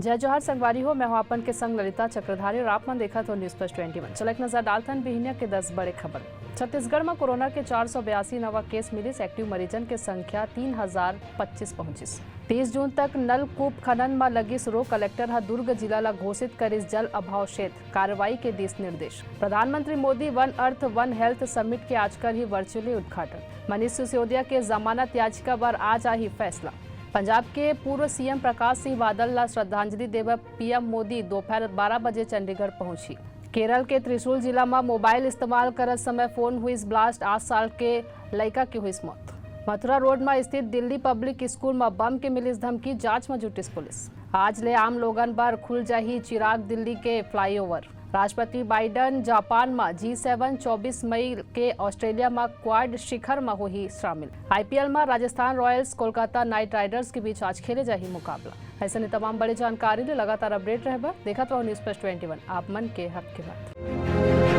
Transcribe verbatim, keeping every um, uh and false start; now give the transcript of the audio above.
जय जोहार संगवारी हो, मैं हूं आपन के संग ललिता चक्रधारी और आप मन देखत हो News First twenty one। चलो एक नजर डालथन बिहनिया के दस बड़े खबर। छत्तीसगढ़ म कोरोना के चार सौ बयासी नवा केस मिलिस, एक्टिव मरीजन के संख्या तीन हजार पच्चीस पहुंचिस। तीस जून तक नलकूप खनन म लगिस रोक, कलेक्टर ह दुर्ग जिला ल घोषित करिस जल अभाव क्षेत्र, कार्रवाई के दिस निर्देश। प्रधानमंत्री Modi one earth one health summit के आज करही वर्चुअली उद्घाटन। मनीष सिसोदिया के जमानत याचिका बर आज आही फैसला। पंजाब के पूर्व सीएम प्रकाश सिंह बादल ला श्रद्धांजलि देवत पीएम मोदी दोपहर बारह बजे चंडीगढ़ पहुंची। केरल के त्रिशूल जिला म मोबाइल इस्तेमाल करत समय फोन हुई ब्लास्ट, आठ साल के लइका के हुई मौत। मथुरा रोड म स्थित दिल्ली पब्लिक स्कूल म बम के मिलिस धमकी, जांच म जुटिस पुलिस। आज ले आम लोगन बर खुल जाही चिराग दिल्ली के फ्लाईओवर। राष्ट्रपति बाइडन जापान म जी सेवन चौबीस मई के ऑस्ट्रेलिया म क्वाड शिखर म होही शामिल। आईपीएल म Rajasthan Royals Kolkata night Riders के बीच आज खेले जाही मुकाबला। ऐसे ही तमाम बड़ी जानकारी ले लगातार अपडेट रहबा, देखत रहो News First twenty one, आप मन के हक के बात।